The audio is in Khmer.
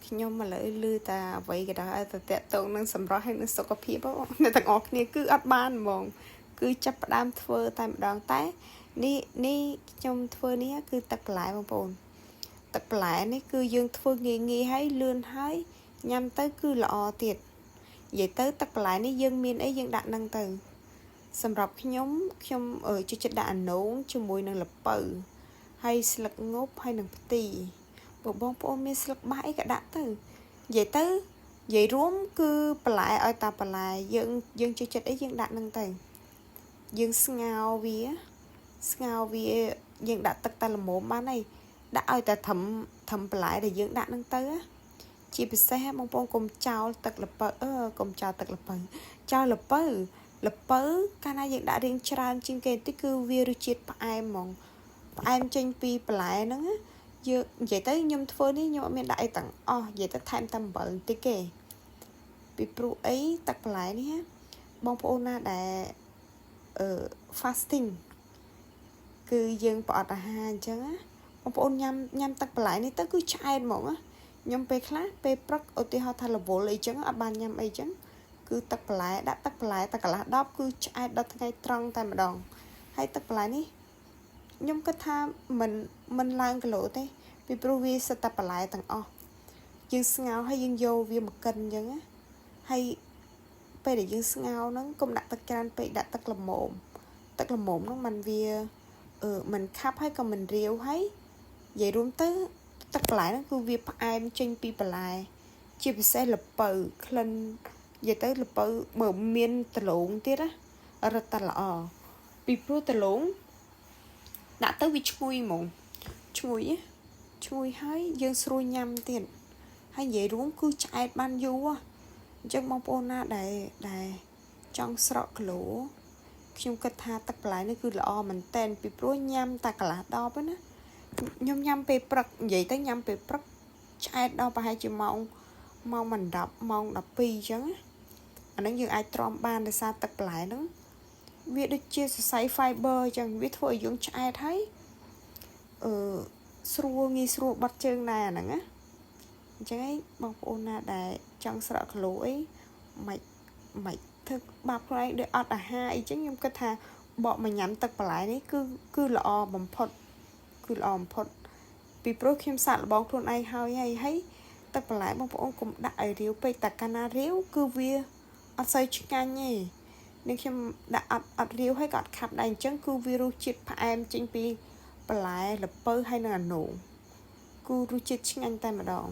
ខ្ញុំឥឡូវឮតែអ្វីក៏ដោយឲ្យតែតាក់ទងនឹងសម្រស់ហើយនឹងសុខភាពអ្នកទាំងអស់គ្នាគឺអត់បានហ្មង គឺចាប់ផ្ដើមធ្វើតែម្ដងតែនេះនេះខ្ញុំធ្វើនេះគឺទឹកបន្លែបងប្អូនទឹកបន្លែនេះគឺយើងធ្វើងាយងាយហើយលឿនហើយញ៉ាំទៅគឺល្អទៀតនិយាយទៅទឹកបន្លែនេះយើងមានអីយើងដាក់នឹងទៅសម្រាប់ខ្ញុំខ្ញុំចូលចិត្តដាក់អានោងជាមួយនឹងល្ពៅហើយស្លឹកងប់ហើយនឹងផ្ទីបើបងប្អូនមានស្លឹកបាសអីក៏ដាក់ទៅនិយាយទៅនិយាយរួមគឺបន្លែឲ្យតាបន្លែយើងយើងចូលចិត្តអីយើងដាក់នឹងទៅយើងស្ងោរវាស្ងោរវាយើងដាក់ទឹកតែល្មមបានហើយដាក់ឲ្យតែត្រឹមត្រឹមបន្លែដែលយើងដាក់នឹងទៅជាពិសេសបងប្អូនកុំចោលទឹកល្ពៅអឺកុំចោលទឹកល្ពៅចោលល្ពៅល្ពៅកាលណាយើងដាក់រៀងច្រើនជាងគេបន្តិចគឺវារសជាតិផ្អែមហ្មងផ្អែមចេញពីបន្លែហ្នឹងយើងនិយាយទៅខ្ញុំធ្វើនេះខ្ញុំអត់មានដាក់អីទាំងអស់និយាយទៅថែមតែអំបិលបន្តិចទេពីព្រោះអីទឹកបន្លែនេះបងប្អូនណាដែលអឺ fasting គឺយើងប្រអត់អាហារអញ្ចឹងណាបងប្អូនញ៉ាំញ៉ាំទឹកបន្លែនេះទៅគឺឆ្អែតហ្មងណាខ្ញុំពេលខ្លះពេលព្រឹកឧទាហរណ៍ថារវល់អីចឹងអត់បានញ៉ាំអីចឹងគឺទឹកបន្លែដាក់ទឹកបន្លែតែកន្លះដបគឺឆ្អែតដល់ថ្ងៃត្រង់តែម្ដងហើយទឹកបន្លែនេះខ្ញុំគិតថាមិនមិនឡើងគីឡូទេពីព្រោះវាសិតតែបន្លែទាំងអស់យើងស្ងោរហើយយើងយកវាមកកិនអញ្ចឹងណាហើយពេលដែលយើងស្ងោរហ្នឹងកុំដាក់ទឹកច្រើនពេកដាក់ទឹកល្មមទឹកល្មមហ្នឹងมันវាអឺមិនខាប់ហើយក៏មិនរាវហើយនិយាយរួមទៅទឹកបន្លែហ្នឹងគឺវាផ្អែមចេញពីបន្លែជាពិសេសល្ពៅក្លិននិយាយទៅល្ពៅបើមានដលងទៀតណារត់តែល្អពីព្រោះដលងដាក់ទៅវាឈ្ងុយហ្មងឈ្ងុយឈ្ងុយហើយយើងស្រួលញ៉ាំទៀតហើយនិយាយរួមគឺឆ្អែតបានយូរអញ្ចឹងបងប្អូនណាដែលដែលចង់ស្រកគីឡូខ្ញុំគិតថាទឹកបន្លែនេះគឺល្អមែនតែនពីព្រោះញ៉ាំតែកន្លះដបណាខ្ញុំញ៉ាំពេលព្រឹកនិយាយទៅញ៉ាំពេលព្រឹកឆ្អែតដល់ប្រហែលជាម៉ោងម៉ោង10ម៉ោង12អញ្ចឹងអាហ្នឹងយើងអាចទ្រាំបានដោយសារទឹកបន្លែហ្នឹងវាដូចជាសរសៃ fiber អញ្ចឹងវាធ្វើឲ្យយើងឆ្អែតហើយអឺស្រួលងាយស្រួលបត់ជើងដែរអាហ្នឹងណាអញ្ចឹងឯងបងប្អូនណាដែលចង់ស្រកគីឡូអីមិនមិនធ្វើបាបខ្លួនឯងដូចអត់អាហារអីចឹងខ្ញុំគិតថាបកមកញ៉ាំទឹកបន្លែនេះគឺគឺល្អបំផុតគឺល្អបំផុតពីព្រោះខ្ញុំសាកល្បងខ្លួនឯងហើយហើយហើយទឹកបន្លែបងប្អូនកុំដាក់ឲ្យរាវពេកតែកាលណារាវគឺវាអត់សូវឆ្ងាញ់ទេនេះខ្ញុំដាក់អត់អត់រាវហើយក៏អត់ខាប់ដែរអញ្ចឹងគឺវារសជាតិផ្អែមចេញពីបន្លែល្ពៅហើយនឹងអានោងគឺរសជាតិឆ្ងាញ់តែម្ដង។